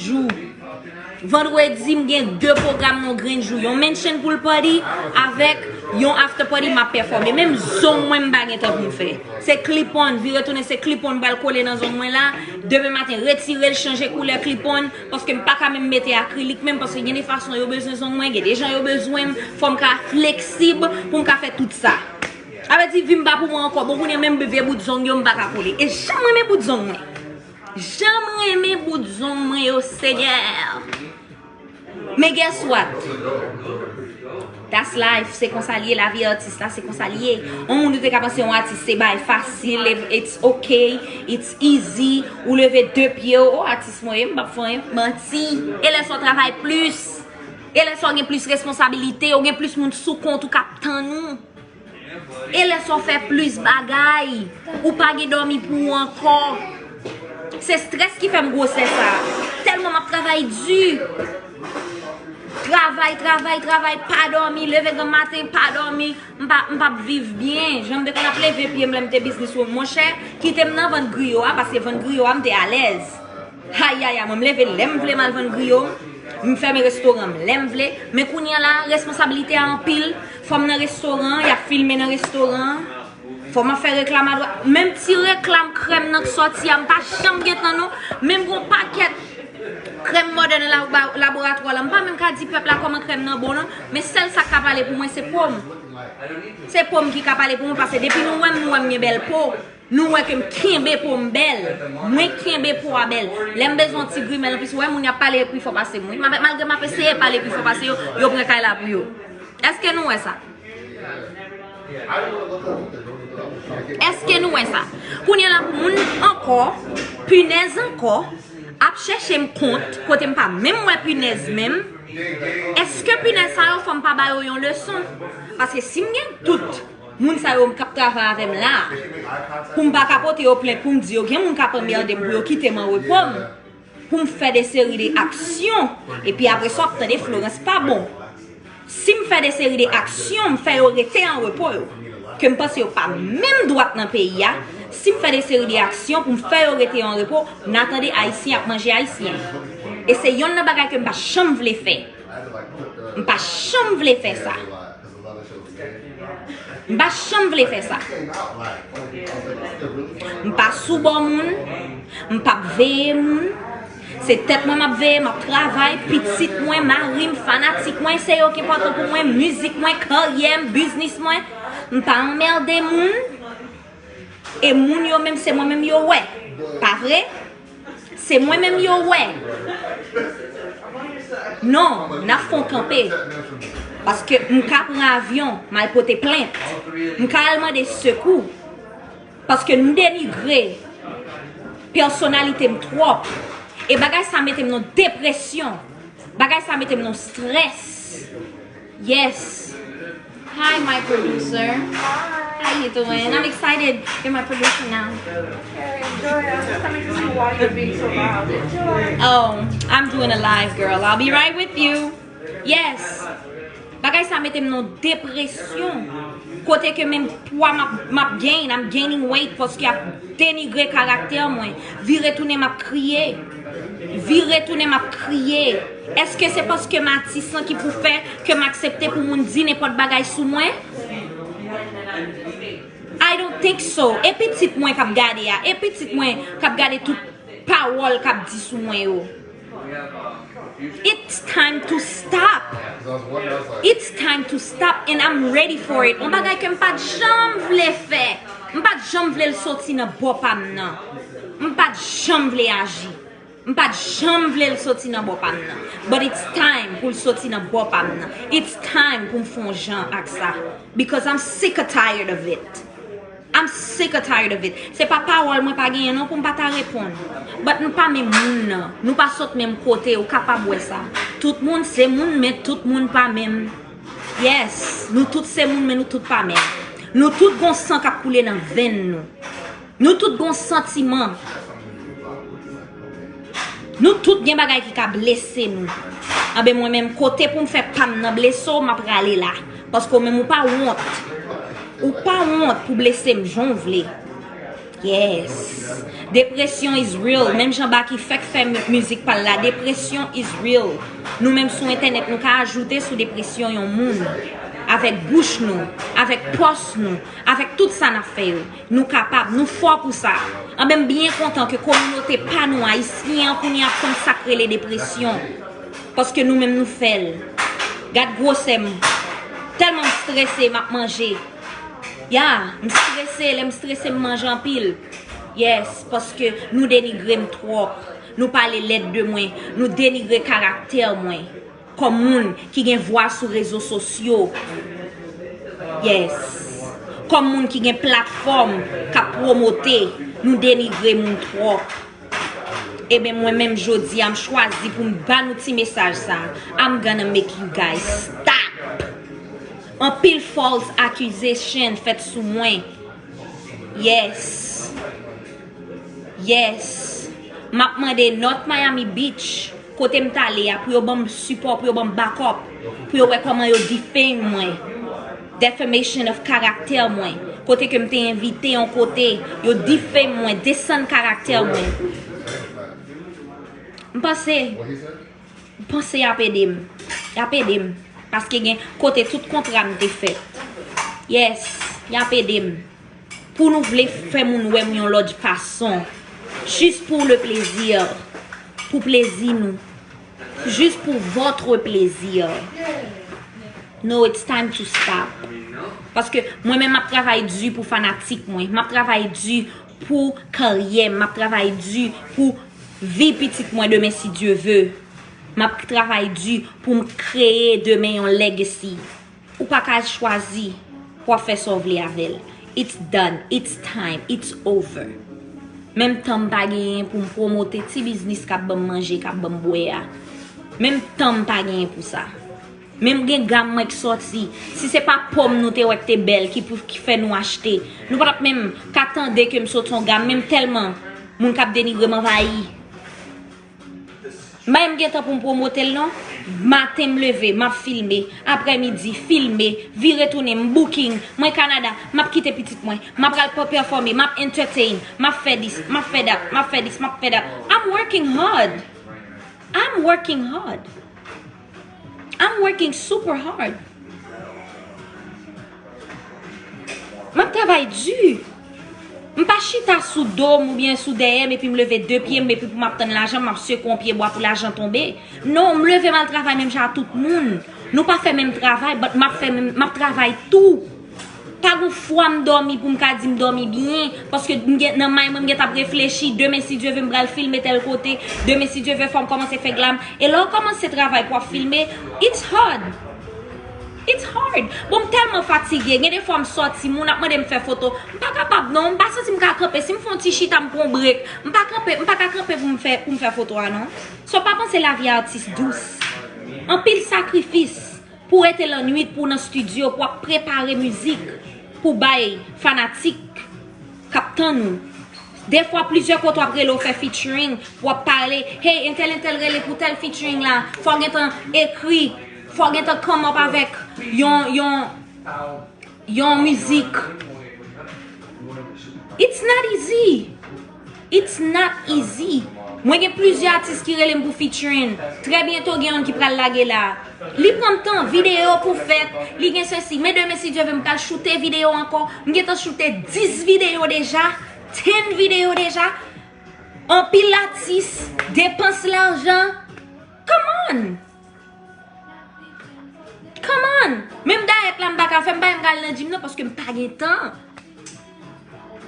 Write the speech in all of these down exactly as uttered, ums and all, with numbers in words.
jou. Vandredi, m gen de pwogram nan yon grenn jou. Yon mansion pool party avèk yon after party m ap pèfòme. Menm zong mwen m pa gen tan pou m fè. Se clip on, vire tounen se clip on m pral kole nan zong mwen la. Demen maten, retire l, chanje koulè clip on, paske m pa ka menm mete akrilik menm, paske gen de fason yo bezwen zong mwen, gen de jan yo bezwen m, fò m ka fleksib pou m ka fè tout sa. Sa vle di vi m pa pou mwen ankò. Bon, kounye a menm vye bout zong yo m pa ka kole. E jan m renmen bout zong mwen. Jan m renmen bout zong mwen yo, Senyè. Men guess what? That's life. Se konsa l ye, lavi atis la, se konsa l ye. Yon moun ou te ka panse yon atis se bagay fasil, it's okay, it's easy. Ou leve de pye w, o atis mwen ye, m p ap fè anyen, manti. E lè sa w travay plis. E lè sa w gen plis responsabilite, ou gen plis moun sou kont ou k ap tann ou. E lè sa w fè plis bagay, ou pa gen dòmi pou ou ankò. Se strès ki fè m gwosè sa. Tèlman m ap travay di. Travay, travay, travay, pa dòmi, leve granm maten, pa dòmi. M pa, m p ap viv byen. Jan m te konn ap leve pye m lè m te biznis wo, monchè, kite m nan vann griyo a, paske vann griyo a, m te alèz. Ayaya, mwen m leve lè m vle m al vann griyo m. M fèmen restoran m lè m vle. Men kounye a la, responsabilite a anpil. Fò m nan restoran, y ap filme nan restoran. Fò m ap fè reklam adwat. Menm ti reklam krèm nan k sòti a, m pa janm gen tan non. Menm gon pakèt krèm Modern Labo-, Laboratwa la. M pa menm ka di pèp la kòman krèm nan bon non. Men sèl sa k ka pale pou mwen, se po m. Se po m ki ka pale pou mwen, paske depi nou wè m, nou wè m gen bèl po. Nou wè ke m kenbe po m bèl. Mwen kenbe po a bèl. Lè m bezwen yon ti grimèl, anplis, ou wè moun y ap pale pi fò pase m, wi. Ma-, malgre m ap eseye pale pi fò pase yo, yo pran kay la pou yo. Èske nou wè sa? Èske nou wè sa? Kounye a la pou moun ankò, pinèz ankò, ap chèche m kont, kote m pa menm wè pinèz menm. Èske pinèz sa yo fò m pa ba yo yon leson? Paske si m gen tout moun sa yo k ap travay avè m la, pou m pa ka pote yo plent, pou m di yo gen moun k ap anmède m pou yo kite m an repo m, pou m fè de seri de aksyon, epi apre sa w ap tande Florence pa bon. Si m fè de seri de aksyon, m fè yo rete an repo yo, ke m panse yo pa menm dwat nan peyi a, si m fè de seri de aksyon pou m fè yo rete an repo, n a tande Ayisyen ap manje Ayisyen. E se yonn nan bagay ke m pa janm vle fè. M pa janm vle fè sa. M pa janm vle fè sa. M pa sou bò moun. M p ap veye moun. Se tèt mwen m ap veye, m ap travay. Pitit mwen, mari m, fanatik mwen, se yo ki enpòtan pou mwen. Mizik mwen, karyè m, biznis mwen. M pa anmède moun. E moun yo menm, se mwen menm yo wè. Pa vre? Se mwen menm yo wè. Non, n ap fè yon kanpe. Paske m ka pran avyon, m al pote plent. M ka al mande sekou. Paske nou denigre pèsonalite m twòp. E bagay sa mete m nan depresyon. Bagay sa mete m nan strès. Yes. Hi, my producer. How you doing? I'm excited. You're my producer now. Okay, Joy, I'm just coming to see why you're being so loud. Joy. Oh, I'm doing a live, girl. I'll be right with you. Yes. Bagay sa mete m nan depresyon. Kote ke menm pwa m ap, m ap gain, I'm gaining weight paske y ap denigre karaktè mwen. Vire tounen m ap kriye. Vire tounen m ap kriye. Èske se paske m atis lan ki pou fè ke m aksepte pou moun di nenpòt bagay sou mwen? I don't think so. E pitit mwen k ap gade a, e pitit mwen k ap gade tout pawòl k ap di sou mwen yo. It's time to stop. It's time to stop and I'm ready for it. Yon bagay ke m pa t janm vle fè. M pa t janm vle l soti nan bò pa m nan. M pa t janm vle aji. M pa t janm vle l soti nan bò pa m nan. But it's time pou l soti nan bò pa m nan. It's time pou m fè yon jan ak sa. Because I'm sick and tired of it. I'm sick and tired of it. Se pa pawòl mwen pa genyen non pou m pa ta reponn. But nou pa menm moun nan. Nou pa sot menm kote, ou kapab wè sa. Tout moun se moun, men tout moun pa menm. Yes, nou tout se moun, men nou tout pa menm. Nou tout gon san k ap koule nan venn nou. Nou tout gon santiman. Nou tout gen bagay ki ka blese nou. Anben mwen menm, kote pou m fè pa m nan blese w, m ap rale la. Paske w menm ou pa wont. Ou pa wont pou blese m jan w vle. Yes. Depression is real. Menm jan Baky fèk fè m- mizik pa l la, depression is real. Nou menm sou entènèt, nou ka ajoute sou depression yon moun. Avèk bouch nou, avèk pòs nou, avèk tout sa n ap fè yo. Nou kapab, nou fò pou sa. Anben, m byen kontan ke kominote pa nou ayisyen an kounye a ap konn sa k rele depression. Paske nou menm nou fè l. Gad gwosè m. Tèlman m strese, m ap manje. Ya, m strese, lè m strese, m manje anpil. Yes, paske nou denigre m twòp. Nou pale lèd de mwen, nou denigre karaktè mwen. Kòm moun ki gen vwa sou rezo sosyo. Yes. Kòm moun ki gen platfòm k ap pwomote, nou denigre moun twòp. Ebyen, mwen menm jodi a, m chwazi pou m ba nou ti mesaj sa. I'm gonna make you guys stop. Anpil false accusation fèt sou mwen. Yes. Yes. M ap mande North Miami Beach, kote m t ale a, pou yo ban m sipò, pou yo ban m backup, pou yo wè kòman yo defame mwen. Defamation of character mwen. Kote ke m te envite yon kote, yo defame mwen, desann karaktè mwen. M panse, m panse y ap ede m. Y ap ede m. Paske gen kote tout kontra m te fèt. Yes, y ap ede m. Pou nou vle fè moun wè m yon lòt fason. Jis pou le plaisir. Pou plezi nou. Jis pou votre plaisir. No, it's time to stop. Paske mwen menm m ap travay di pou fanatik mwen. M ap travay di pou karyè m. M ap travay di pou vi pitit mwen demen si Dye ve. M ap travay di pou m kreye demen yon legacy. Ou pa ka chwazi pou w ap fè sa w vle avè l. It's done. It's time. It's over. Menm tan m pa genyen pou m pwomote ti biznis k ap ban m manje, k ap ban m bwè a. Menm tan m pa genyen pou sa. Menm gen gam mwen k sòti. Si se pa pòm nou te wè k te bèl ki pou ki fè nou achte, nou pa t ap menm ka tande ke m sot yon gam, menm tèlman moun k ap denigre m anvayi. M pa menm gen tan pou m pwomote l non. Maten m leve, m ap filme. Aprèmidi, filme. Vire tounen, m booking. Mwen Kanada, m ap kite pitit mwen. M ap pral pèfòme, m ap entertain. M ap fè dis, m ap fè dat, m ap fè dis, m ap fè dat. I'm working hard. I'm working hard. I'm working super hard. M ap travay di. M pa chita sou do m oubyen sou dèyè m epi m leve de pye m epi pou m ap tann lajan, m ap sekwe yon pye bwa pou lajan tonbe. Non, m leve m al travay menm jan ak tout moun. Nou pa fè menm travay, but m ap fè menm, m ap travay tou. Pa gon fwa m dòmi pou m ka di m dòmi byen, paske m gen, nan may mwen m gentan ap reflechi, demen si Dye ve m pral filme tèl kote, demen si Dye ve fò m kòmanse fè glam. E lè w kòmanse travay pou w ap filme, it's hard. It's hard. Bon, m tèlman fatige. Gen de fwa m sòti, moun ap mande m fè foto. M pa kapab non, m pa santi m ka kanpe. Si m fè yon ti chita, m pran break. M pa kanpe, m pa ka kanpe pou m fè, pou m fè foto a non. So pa panse lavi atis dous. Anpil sakrifis pou w rete lannwit, pou w nan estidyo, pou w ap prepare mizik, pou w bay fanatik k ap tann ou. Defwa, plizyè kote w ap rele w fè featuring, w ap pale, hey, entèl, entèl rele pou tèl featuring la, fò w gentan ekri, fò w gentan come up avèk yon, yon, yon mizik. It's not easy. It's not easy. Mwen gen plizyè atis ki rele m pou featuring. Trè byento gen youn ki pral lage la. Li pran m tan, videyo pou fèt, li gen sesi. Men demen si Dye ve m pral choute videyo ankò. M gentan choute dis videyo deja, ten videyo deja. Anpil atis, depans lajan. Come on! Come on! Menm dayèt la m pa ka fè, m pa menm ka al nan gym non, paske m pa gen tan.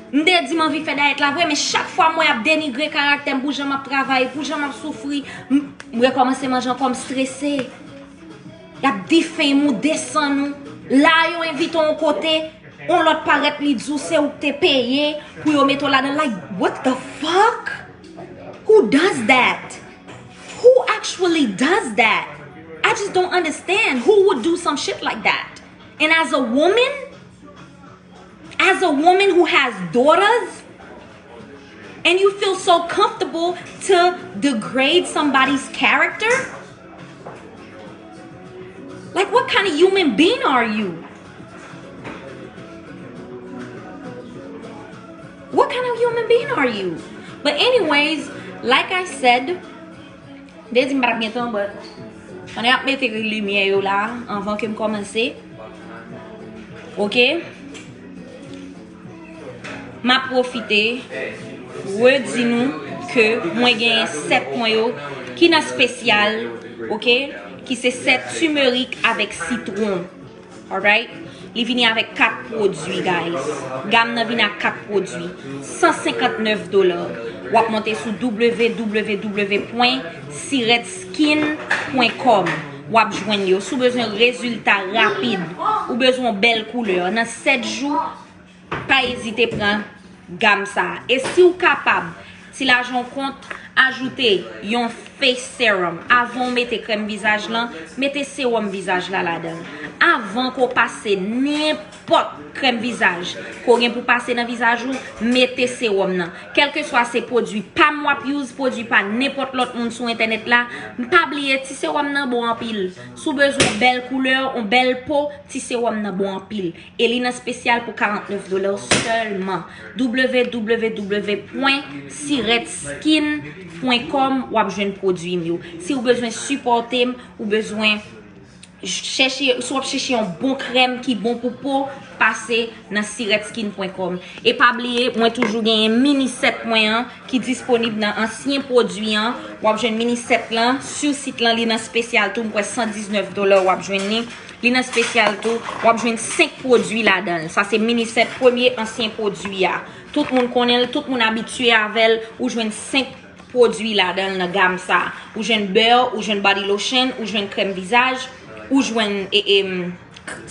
M te di m anvi fè dayèt la vre, men chak fwa m wè y ap denigre karaktè m pou jan m ap travay, pou jan m ap soufri, m, m rekòmanse manje ankò, m strese. Y ap defame ou, desann ou. La yo envite w yon kote, yon lòt parèt li di w se ou k te peye pou yo mete w ladan. Like, what the fuck? Who does that? Who actually does that? I just don't understand who would do some shit like that. And as a woman, as a woman who has daughters, and you feel so comfortable to degrade somebody's character? Like, what kind of human being are you? What kind of human being are you? But anyways, like I said, m te di m pa t ap gen tan, but pandan y ap mete limyè yo la, anvan ke m kòmanse, oke, m ap pwofite redi nou ke mwen gen sèt mwen yo ki nan espesyal, oke, ki se sèt timerik avèk sitwon. Alright? Li vini avèk kat pwodui, guys. Gam nan vini ak kat pwodui. San senkant nèf dola. W ap monte sou w w w pwen siretskin pwen kòm. W ap jwenn yo. Si w bezwen rezilta rapid, ou bezwen yon bèl koulè, nan sèt jou, pa ezite pran gam sa a. E si w kapab, ti lajan w kont, ajoute yon face serum. Avan w mete krèm vizaj lan, mete sewòm vizaj la ladan l. Avan ke w pase nenpòt krèm vizaj ke w gen pou pase nan vizaj ou, mete sewòm nan. Kèlkeswa se pwodui pa m w ap use, pwodui pa nenpòt lòt moun sou entènèt la, pa bliye ti sewòm nan bon anpil. Si w bezwen yon bèl koulè, yon bèl po, ti sewòm nan bon anpil. E li nan espesyal pou karant nèf dola sèlman. w w w pwen siretskin pwen kòm, w ap jwenn pwodui m yo. Si w bezwen sipòte m, ou bezwen chèche, si w ap chèche yon bon krèm ki bon pou po, pase nan siretskin pwen kòm. E pa bliye, mwen toujou genyen mini sèt mwen an ki disponib nan ansyen pwodui an. W ap jwenn mini sèt lan sou sit lan, li nan espesyal tou, m kwè san diznèf dola w ap jwenn li. Li nan espesyal tou, w ap jwenn senk pwodui ladan l. Sa se mini sèt premye ansyen pwodui a. Tout moun konnen l, tout moun abitye avè l, ou jwenn senk pwodui ladan l nan gam sa. Ou jwenn bè, ou jwenn body lotion, ou jwenn krèm vizaj, ou jwenn, e, e,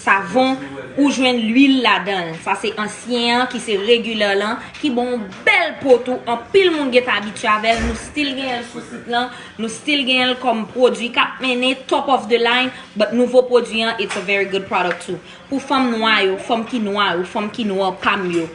savon, ou jwenn lwil ladan l. Sa se ansyen an ki se regular lan, ki bon yon bèl po tou. Anpil moun gentan abitye avè l, nou still genyen l sou sit lan, nou still genyen l kòm pwodui k ap mennen top of the line, but nouvo pwodui an, it's a very good product too. Pou fanm nwa yo, fanm ki nwa yo, fanm ki nwa pa m yo,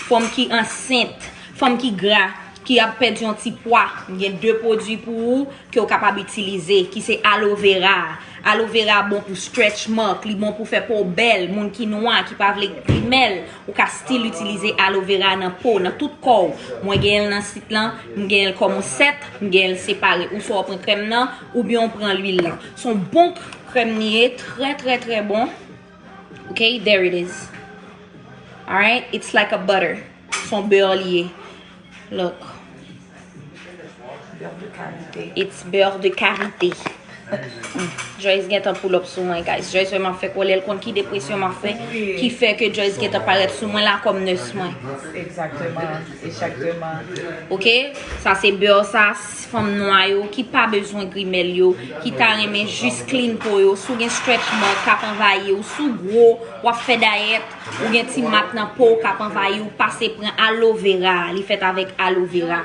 fanm ki ansent, fanm ki gra, ki ap pèdi yon ti pwa, m gen de pwodui pou ou ke w kapab itilize, ki se aloe vera. Aloe vera bon pou stretch mark, li bon pou fè po w bèl, moun ki nwa, ki pa vle grimèl, ou ka still itilize aloe vera nan po, nan tout kò w. Mwen genyen l nan sit lan, m genyen l kòm yon sèt, m genyen l separe. Ou swa w pran krèm nan, oubyen w pran lwil lan. Se yon bon krèm li ye, trè, trè, trè bon. Ok, there it is. Alright, it's like a butter. Se yon bè li ye. Look. Beurre de karité. It's beurre de karité. Mm. Joyce gentan pull up sou mwen, guys. Joyce wè m ap fè kòlè, l konn ki depresyon m ap fè, ki fè ke Joyce gentan parèt sou mwen la kòm nurse mwen. Exactement, exactement. Ok, sa se bè sa, fanm nwa yo ki pa bezwen grimèl yo, ki ta renmen jis clean po yo, si w gen stretch mark k ap anvayi w, si w gwo, w ap fè dayèt, ou gen ti mak nan po w k ap anvayi w, pase pran aloe vera, li fèt avèk aloe vera.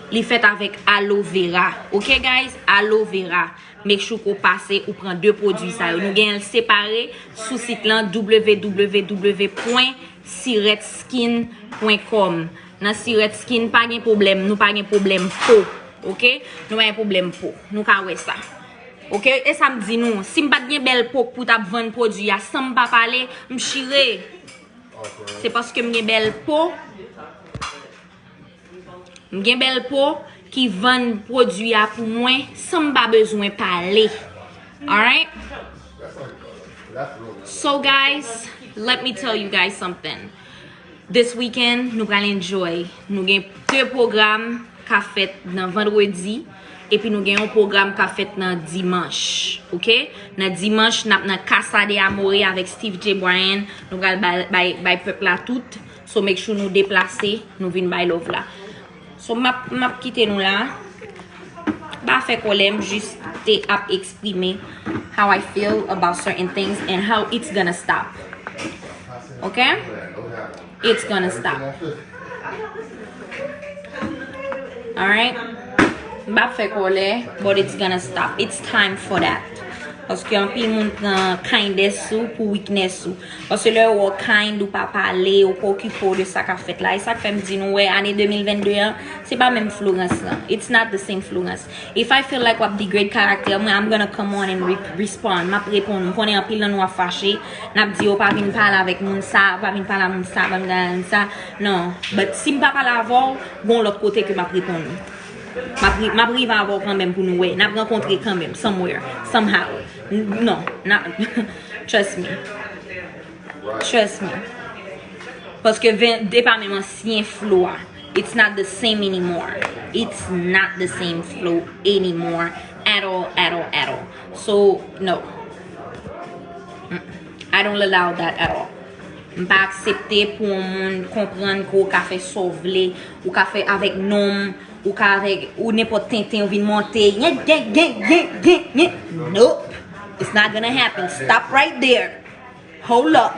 Li fèt avèk aloe vera. Ok, guys? Aloe vera. Make sure ke w pase, ou pran de pwodui sa yo. Nou genyen l separe sou sit lan, w w w pwen siretskin pwen kòm. Nan Siretskin, pa gen pwoblèm. Nou pa gen pwoblèm po. Ok? Nou pa gen pwoblèm po. Nou ka wè sa. Ok? E sa m di nou. Si m pa t gen bèl po pou t ap vann pwodui a, san m pa pale, m chire. Se paske m gen bèl po. M gen bèl po ki vann pwodui a pou mwen san m pa bezwen pale. Alright? So, guys, let me tell you guys something. This weekend, nou pral enjoy. Nou gen de pwogram k ap fèt nan vandredi, epi nou gen yon pwogram k ap fèt nan dimanch. Ok? Nan dimanch, n ap nan Casa de Amore avèk Steve J. Bryan. Nou pral bay, bay, bay pèp la tout. So, make sure nou deplase, nou vin bay love la. So, m ap, m ap kite nou la. M pa fè kòlè, m jis te ap eksprime how I feel about certain things and how it's gonna stop. Ok? It's gonna stop. Alright? M pa fè kòlè, but it's gonna stop. It's time for that. Paske anpil moun pran kindness ou pou weakness ou. Paske lè yo wè w kind, ou pa pale, ou pa okipe w de sa k ap fèt la. E sa k fè m di nou, wè, ane de mil vennde an, se pa menm Florence lan. It's not the same Florence. If I feel like w ap degrade karaktè mwen, I'm gonna come on and re respond. M ap reponn. M konnen anpil nan nou ap fache. N ap di, "Yo, pa vin pale avèk moun sa, pa vin pale a moun sa, pa vin pale a moun sa." Non. But si m pa pale avè w, gon lòt kote ke m ap reponn ou. M ap ri- m ap rive avè w kanmenm pou nou wè. N ap rankontre kanmenm, somewhere, somehow. N- Non, not, trust me. Trust me. Paske ven- e pa menm ansyen Flo a. It's not the same anymore. It's not the same Flo anymore. At all, at all, at all. So, no. Mm-mm. I don't allow that at all. M pa aksepte pou yon moun konprann ke w ka fè sa w vle, ou ka fè avèk non m, ou ka avèk, ou nenpòt tenten, ou vin monte. Gen, gen, gen, gen, gen, gen. Nope. It's not gonna happen. Stop right there. Hold up.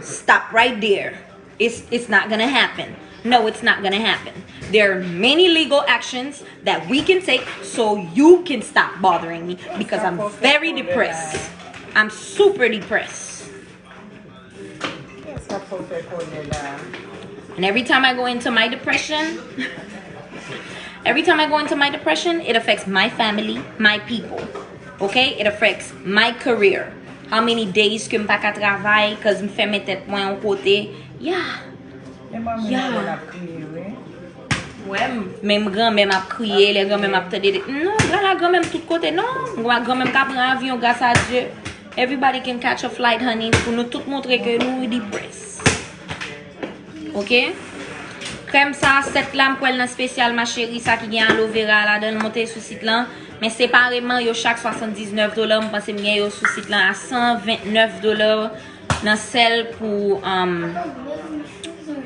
Stop right there. It's, it's not gonna happen. No, it's not gonna happen. There are many legal actions that we can take so you can stop bothering me because I'm very depressed. I'm super depressed. And every time I go into my depression, every time I go into my depression, it affects my family, my people. Okay? It affects my career. How many days ke m pa ka travay, cause m fèmen tèt mwen yon kote. Yeah. Yeah. Wè, m- menm granmè m ap kriye, lè granmè m ap tande de, non, gala granmè m tout kote, non, granmè m ka pran avyon, grâce à Dieu. Everybody can catch a flight, honey, pou nou tout montre ke nou depressed. Ok? Krèm sa, sèt la, m kwè l nan spesyal, ma chérie, sa ki gen aloe vera ladan l, monte sou sit lan. Men separeman, yo chak swasanndiznèf dola, m panse m gen yo sou sit lan a san vennèf dola. Nan sèl pou, um,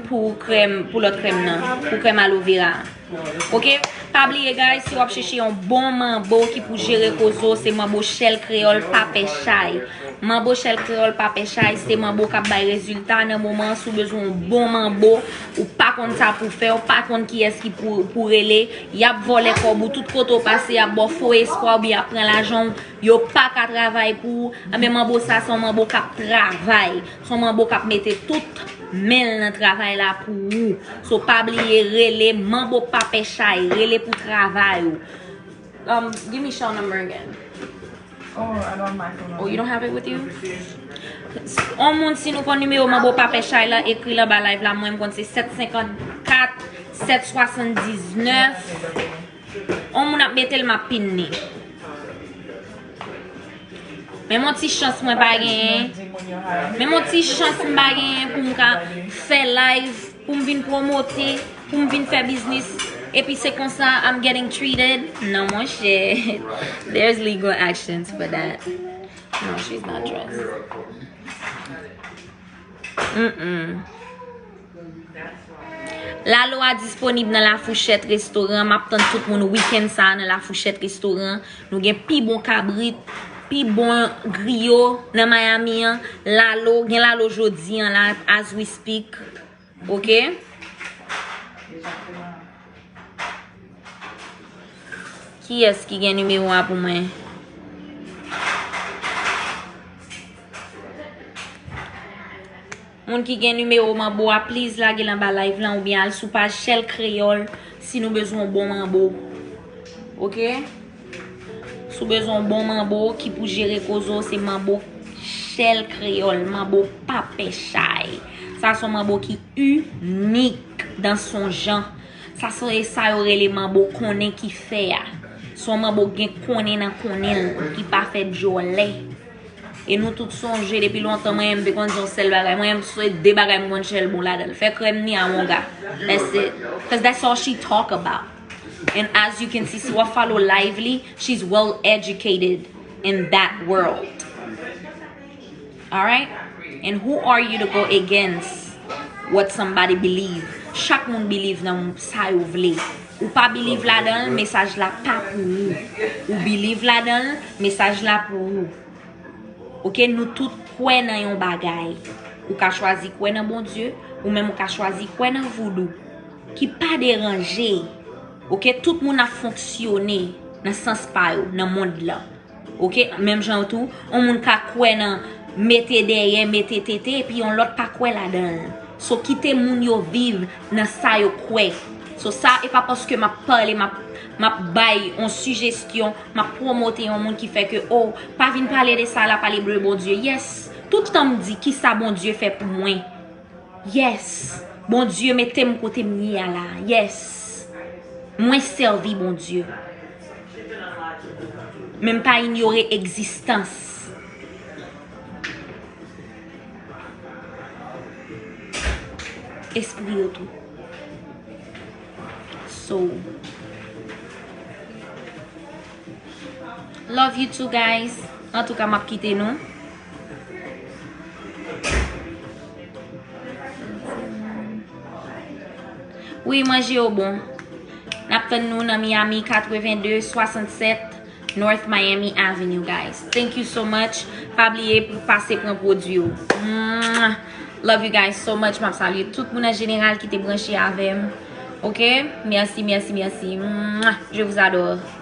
pou krèm, pou lòt krèm nan, pou krèm aloe vera. Ok? Pa bliye, guys, si w ap chèche yon bon manbo ki pou jere koze w, se manbo Shell Kreyòl pa pè chay. Manbo Shell Kreyòl pa pè chay, se manbo k ap bay rezilta nan moman an. Si w bezwen yon bon manbo, ou pa konn sa pou fè, ou pa konn kiyès ki pou, pou rele, y ap vòlè kòb ou tout kote w pase, y ap ba w fo espwa oubyen y ap pran lajan w. Yo pa ka travay pou ou. Anben, manbo sa se yon manbo k ap travay. Se yon manbo k ap mete tout men l nan travay la pou ou. So, pa bliye, rele manbo pa pè chay, rele pou travay ou. Um, give me Shell number again. Oh, I don't have my phone on. Oh, you don't have it with you? On moun, si nou konn nimewo manbo pa pè chay la, ekri l anba live la. Mwen, m konn se sèt senkannkat, sèt swasanndiznèf. On moun ap mete l, m ap pin li. Men yon ti chans mwen pa genyen. Men yon ti chans m pa genyen pou m ka fè live, pou m vin pwomote, pou m vin fè biznis. Epi se konsa, I'm getting treated. Non, monchè. There's legal actions for that. No, she's not dressed. Mm-mm. Lalo a disponib nan La Fourchette Restaurant. M ap tann tout moun wikenn sa a nan La Fourchette Restaurant. Nou gen pi bon kabrit, pi bon griyo nan Miami an. Lalo, gen lalo jodi an la, as we speak. Ok? Kiyès ki gen nimewo a pou mwen? Moun ki gen nimewo manbo a, please lage l anba live lan oubyen al sou paj Shell Kreyòl si nou bezwen yon bon manbo. Ok? Si w bezwen yon bon manbo ki pou jere koze w, se manbo Shell Kreyòl, manbo pa pè chay. Sa se yon manbo ki inik dans son genre. Sa se sa yo rele manbo konnen ki fè a. Se yon manbo gen konnen nan konnen l, ki pa fè djòlè. E nou tout sonje depi lontan, mwen menm m te konn di yon sèl bagay. Mwen menm se de bagay m konn Shell bon ladan l. Fè krèm ni a wonga. That's it. 'Cause that's all she talk about. And as you can see, si w ap follow live li, she's well educated in that world. Alright? And who are you to go against what somebody believe? Chak moun believe nan sa yo vle. Ou pa believe ladan l, mesaj la pa pou ou. Ou believe ladan l, mesaj la pou ou. Ok, nou tout kwè nan yon bagay. Ou ka chwazi kwè nan Bondye, ou menm ou ka chwazi kwè nan voodoo. Ki pa deranje. Ok, tout moun ap fonksyone nan sans pa yo, nan mond lan. Ok, menm jan tou, yon moun ka kwè nan mete dèyè, mete tete, epi yon lòt pa kwè ladan l. So, kite moun yo viv nan sa yo kwè. So, sa, e pa paske m ap pale, m ap, m ap bay yon sijesyon, m ap pwomote yon moun ki fè ke, oh, pa vin pale de sa la, pale de Bondye. Yes, tout tan m di ki sa Bondye fè pou mwen. Yes, Bondye mete m kote m ye a la. Yes, mwen sèvi Bondye. Men m pa inyore egzistans espri yo tou. So, love you too, guys. Antouka, m ap kite nou. Wi, manje yo bon. N ap tann nou nan Miami, katreven de swasannsèt North Miami Avenue, guys. Thank you so much. Pa bliye pou pase pran pwodui yo. Mwah. Love you guys so much. M ap salye tout moun an jeneral ki te branche avè m. Ok? Mèsi, mèsi, mèsi. Mwah. Je vous adore.